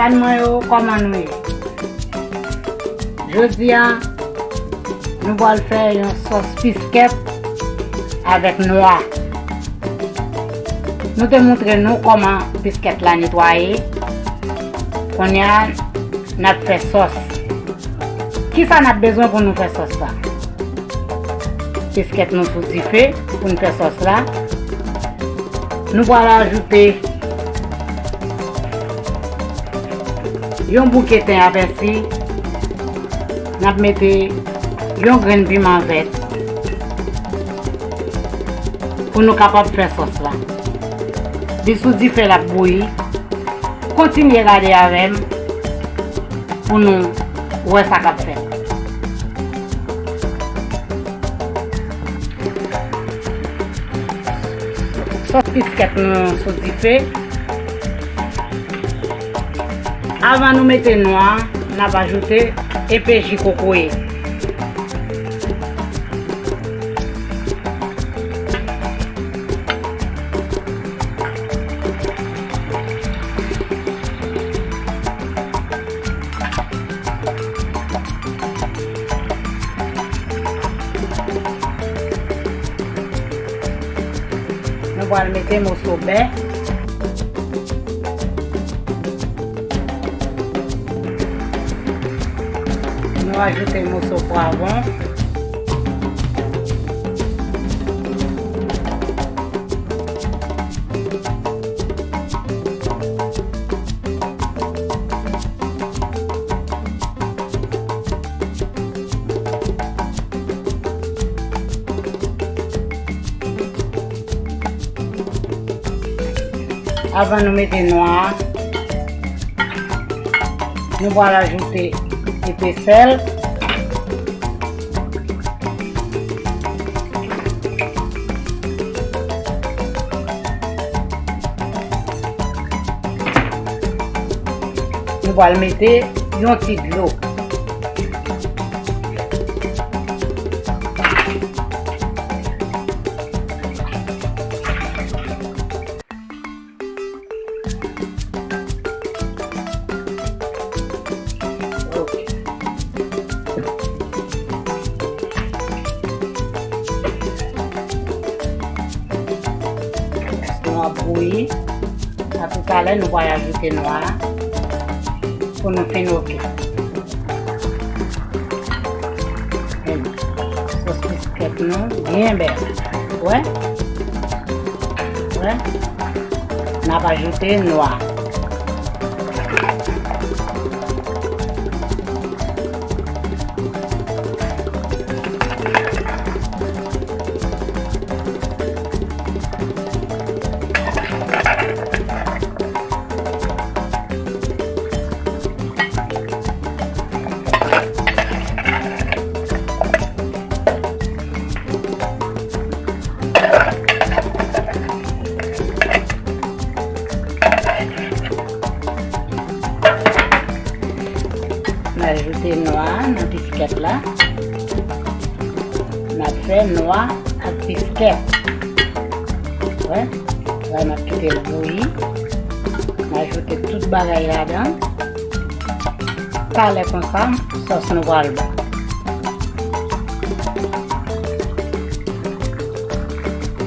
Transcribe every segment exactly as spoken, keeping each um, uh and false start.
Fan mwen yo, kòman nou ye? Jodi a, nou pral fè yon sòs piskèt avèk nwa. Nou te montre nou kòman piskèt la netwaye. Kounye a, n ap fè sòs. Kisa n ap bezwen pou nou fè sòs la? Piskèt nou sou dife pou n fè sòs la. Nou pral ajoute yon bouke ten a pèsi. N ap mete yon grenn piman vèt pou nou kapab fè sòs la. Li sou dife l ap bouyi. Kontinye gade avè m pou nou wè sa k ap fèt. Sòs piskèt nou sou dife. Avan nou mete nwa, n ap ajoute enpe ji kokoye. Nou pral mete moso bè. Nou ajoute moso pwavwon. Avan nou mete nwa a, nou pral ajoute enpe sèl. Nou pral mete yon ti dlo. Ok. Lè nou ap bouyi, a toutalè nou pral ajoute nwa a pou nou fin oke. Sòs piskèt nou byen bèl. Wè? Wè? N ap ajoute nwa. N ajoute nwa nan piskèt la. N ap fè nwa ak piskèt. Wè, la n ap kite l bouyi. N ajoute tout bagay ladan. Talè konsa, sòs nou pral ba.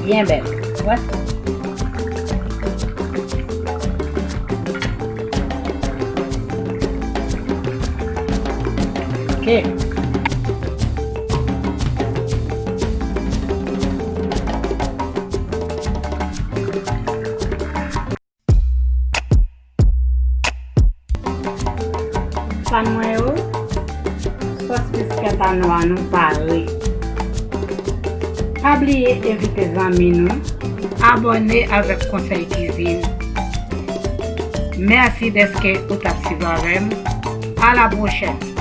Byen bèl. Wè. Ok. Fan mwen yo, sòs piskèt a nou a nou pare. Pa bliye envite zanmi nou abòne avèk Konsèy Kizin. Mèsi dèske ou t ap swiv avè m. A la pwochèn!